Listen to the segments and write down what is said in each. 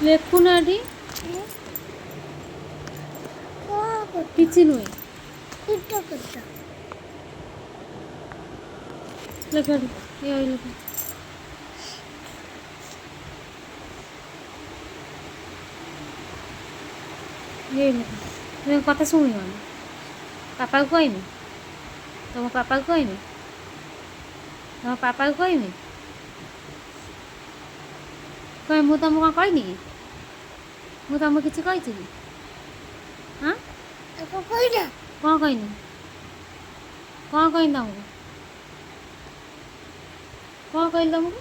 ଲେଖୁନ ଏଠି। କିଛି ନୁହେଁ, ଲେଖ ଏଠି। ଏ ଲେଖ, ଏ ଲେଖ। ତୁମେ କଥା ଶୁଣିବନି? ପାପାକୁ କହିମି, ତମ ପାପାକୁ କହିମି, ତମ ପାପାକୁ କହିମି। କହ, ମୁଁ ତମକୁ କ'ଣ କହିନି କି? ମୁଁ ତମକୁ କିଛି କହିଛି କି? ହଁ, କ'ଣ କହିନି? କ'ଣ କହିନି ତମକୁ? କ'ଣ କହିଲି ତମକୁ?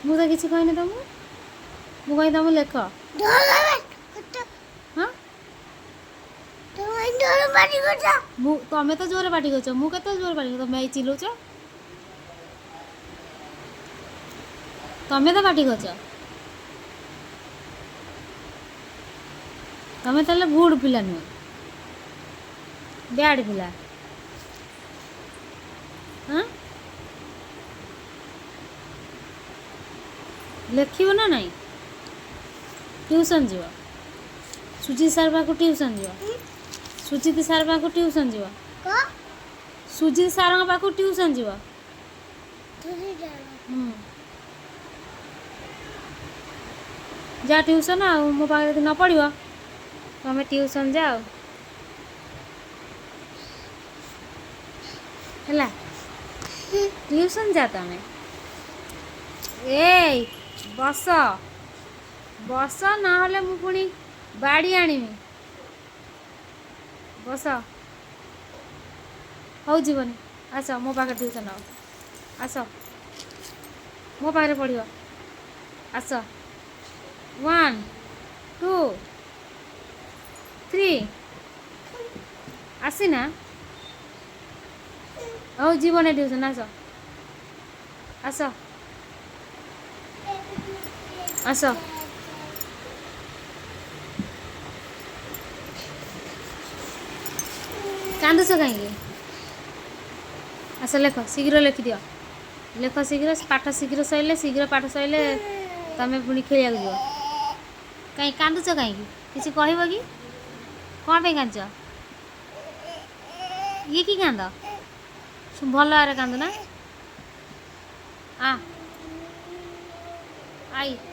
ମୁଁ ତ କିଛି କହିନି ତମକୁ। ମୁଁ କହିନି ତମକୁ ଲେଖ। ହଁ, ମୁଁ ତମେ ତ ଜୋରେ ପାଟି କରୁଛ। ମୁଁ କେତେ ଜୋରେ ପାଟି? ତମେ ଏଇ ଚିଲଉଛ। ତମେ ତ ପାଟି କରୁଛ। ତମେ ତାହେଲେ ଗୁଡ୍ ପିଲା ନୁହେଁ, ବ୍ୟାଡ୍ ପିଲା। ହଁ, ଲେଖିବ ନା ନାଇଁ? ଟ୍ୟୁସନ୍ ଯିବ, ସୁଜିତ ସାର୍ ପାଖକୁ ଟ୍ୟୁସନ୍ ଯିବ, ସୁଜିତ ସାର୍ ପାଖକୁ ଟ୍ୟୁସନ୍ ଯିବ, ସୁଜିତ ସାର୍ଙ୍କ ପାଖକୁ ଟ୍ୟୁସନ୍ ଯିବ। ହୁଁ, ଯା ଟ୍ୟୁସନ୍। ଆଉ ମୋ ପାଖରେ ଯଦି ନ ପଢ଼ିବ, ତମେ ଟ୍ୟୁସନ୍ ଯାଅ। ହେଲା, ଟ୍ୟୁସନ୍ ଯା ତମେ। ଏଇ ବସ, ବସ, ନହେଲେ ମୁଁ ପୁଣି ବାଡ଼ି ଆଣିବି। ବସ। ହଉ, ଯିବନି। ଆସ ମୋ ପାଖରେ ଟ୍ୟୁସନ୍ ହବ। ଆସ, ମୋ ପାଖରେ ପଢ଼ିବ। ଆସ। 1, 2, 3। ଆସିନା? ହଉ, ଯିବନି ଟ୍ୟୁସନ୍। ଆସ, ଆସ, ଆସ। କାନ୍ଦୁଛ କାହିଁକି? ଆସ, ଲେଖ, ଶୀଘ୍ର ଲେଖିଦିଅ। ଲେଖ ଶୀଘ୍ର। ପାଠ ଶୀଘ୍ର ସରିଲେ, ଶୀଘ୍ର ପାଠ ସରିଲେ ତମେ ପୁଣି ଖେଳିବାକୁ ଯିବ। କାହିଁ କାନ୍ଦୁଛ କାହିଁକି? କିଛି କହିବ କି? କ'ଣ ପାଇଁ କାନ୍ଦୁଛ? ଇଏ କି କାନ୍ଦ? ଭଲ ଭାବରେ କାନ୍ଦୁ ନା। ଆ I.